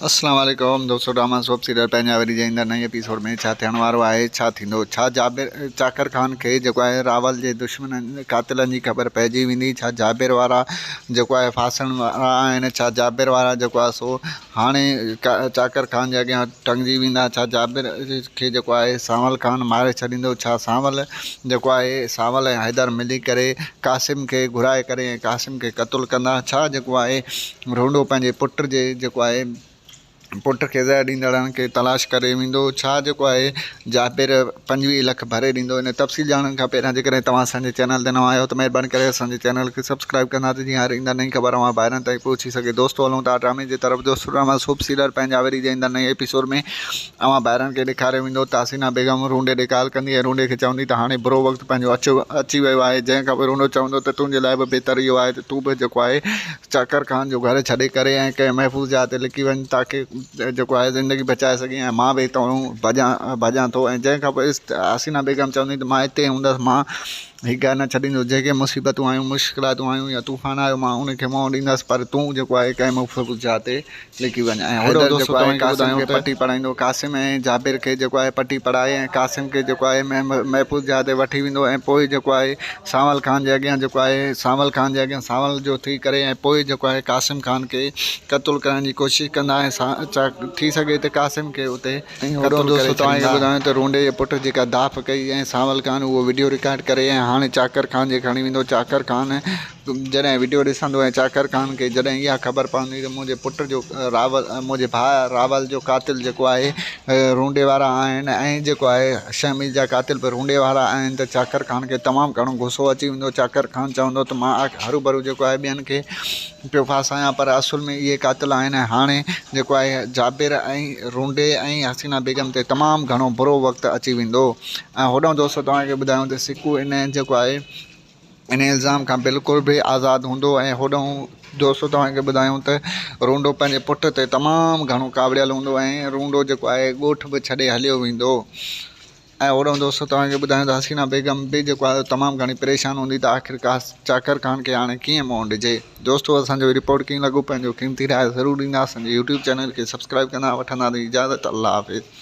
اسلام عليڪم دوستو ڊراما سوپ سيريل پنهنجا وري جي ايندڙ نئين ايپيسوڊ ۾ ڇا ٿيڻ وارو آهي ڇا ٿيندو ڇا جابر چاڪر خان کي جيڪو آهي راول جي دشمنن قاتلن جي خبر پئجي ويندي ڇا جابر وارا جيڪو آهي ڦاسڻ وارا آهن ڇا جابر وارا جيڪو آهي سو هاڻي چاڪر خان جي اڳيان ٽنگجي ويندا ڇا جابر کي جيڪو آهي سانول خان ماري ڇڏيندو ڇا سانول جيڪو آهي سانول ۽ حيدر ملي ڪري قاسم کي گهرائي ڪري ۽ قاسم کي قتل ڪندا ڇا جيڪو آهي رونڊو پنهنجي پٽ جي جيڪو آهي پٽ کي زهر ڏيندڙن کي تلاش ڪري ويندو ڇا جيڪو آهي جابر 25 لک ڀري ڏيندو ان تفصيل ڄاڻڻ کان پهريان جيڪڏهن توهان اسان جي چينل تي نوان آهيو ته مهرباني ڪري اسان جي چينل کي سبسڪرائب ڪندا ته جيئن هر ايندڙ نئين خبر اوهان ڀائرن تائين پهچي سگهي دوستو هلون ٿا ڊرامي جي طرف دوستو ڊراما سوپ سيريل پنهنجا وري جي ايندڙ نئين ايپيسوڊ ۾ اوهان ڀائرن کي ڏيکاريو ويندو ته حسينا بيگم رونڊي ڏي ڳالهه ڪندي ۽ رونڊي کي چوندي ته هاڻي برو وقت پنهنجو اچيو اچي ويو آهي جنهن کان پوء رونڊو چوندو ته تنهنجي لاء به بهتر اهو آهي ته تون به جيڪو آهي چاڪر خان جو گهر ڇڏي ڪري ۽ ڪنهن محفوظ جاء تي لڪي وڃ تاڪه جيڪو آهي زندگي بچائي سگهين ۽ مان به هتان ڀڄان ڀڄان ٿو ۽ جنهن کان پوء حسينا بيگم چوندي ته مان هتي هوندس مان هي گهر نه ڇڏيندس جيڪي مصيبتون آيون مشڪلاتون آيون يا طوفان آيو مان ان کي منهن ڏيندس پر تون جيڪو آهي ڪنهن محفوظ جاء تي لڪي وڃ ۽ حيدر جيڪو آهي قاسم کي پٽي پڙهائيندو قاسم ۽ جابر کي جيڪو آهي پٽي پڙهائي ۽ قاسم کي جيڪو آهي محفوظ جاء تي وٺي ويندو ۽ پوء جيڪو آهي سانول خان جي اڳيان جيڪو آهي سانول خان جي اڳيان سانول جو ٿي ڪري ۽ پوء جيڪو آهي قاسم خان کي قتل ڪرڻ جي ڪوشش ڪندا ۽ ٿي سگهي ته قاسم کي اتي قتل ڪري ڇڏيندا. ته رونڊي جي پٽ جيڪا داڦ ڪئي ۽ سانول خان اهو وڊيو رڪارڊ ڪري ۽ هاڻي چاڪر خان جي کڻي ويندو چاڪر خان جڏهن وڊيو ڏسندو ۽ چاڪر خان کي جڏهن اها خبر پوندي ته منهنجي پٽ جو راول منهنجي ڀاء راول جو قاتل جيڪو آهي رونڊي وارا آهن ۽ جيڪو آهي شهمير جا قاتل به رونڊي وارا آهن ته چاڪر خان کي تمام گهڻو غصو اچي ويندو چاڪر خان چوندو ته مان هروڀرو جيڪو آهي ٻين کي پيو ڦاسايان پر اصل ۾ اهي قاتل آهن ۽ هاڻي جيڪو آهي جابر ۽ رونڊي ۽ حسينا بيگم تي تمام گهڻو برو وقت اچي ويندو ۽ هوڏانهن دوستو توهان کي ٻڌايون ته سڪو ان جيڪو آهي ان الزام کان بلڪل به آزاد هوندو ۽ هوڏانهن دوستو توهان کي ٻڌايون ته رونڊو پنهنجي پٽ تي تمام گهڻو ڪاوڙيل هوندو ۽ رونڊو جيڪو آهي ڳوٺ به ڇڏي هليو ويندو ۽ هوڏانهن دوستو توهان کي ٻڌايون ته حسينا بيگم به جيڪو آهي تمام گهڻي پريشان هوندي ته آخرڪار چاڪر خان کي هاڻي ڪيئن منهن ڏجي دوستو اسان جو رپورٽ ڪيئن لڳو پنهنجو قيمتي راء ضرور ڏيندا اسان جي يوٽيوب چينل کي سبسڪرائب ڪندا وٺندا اجازت الله حافظ.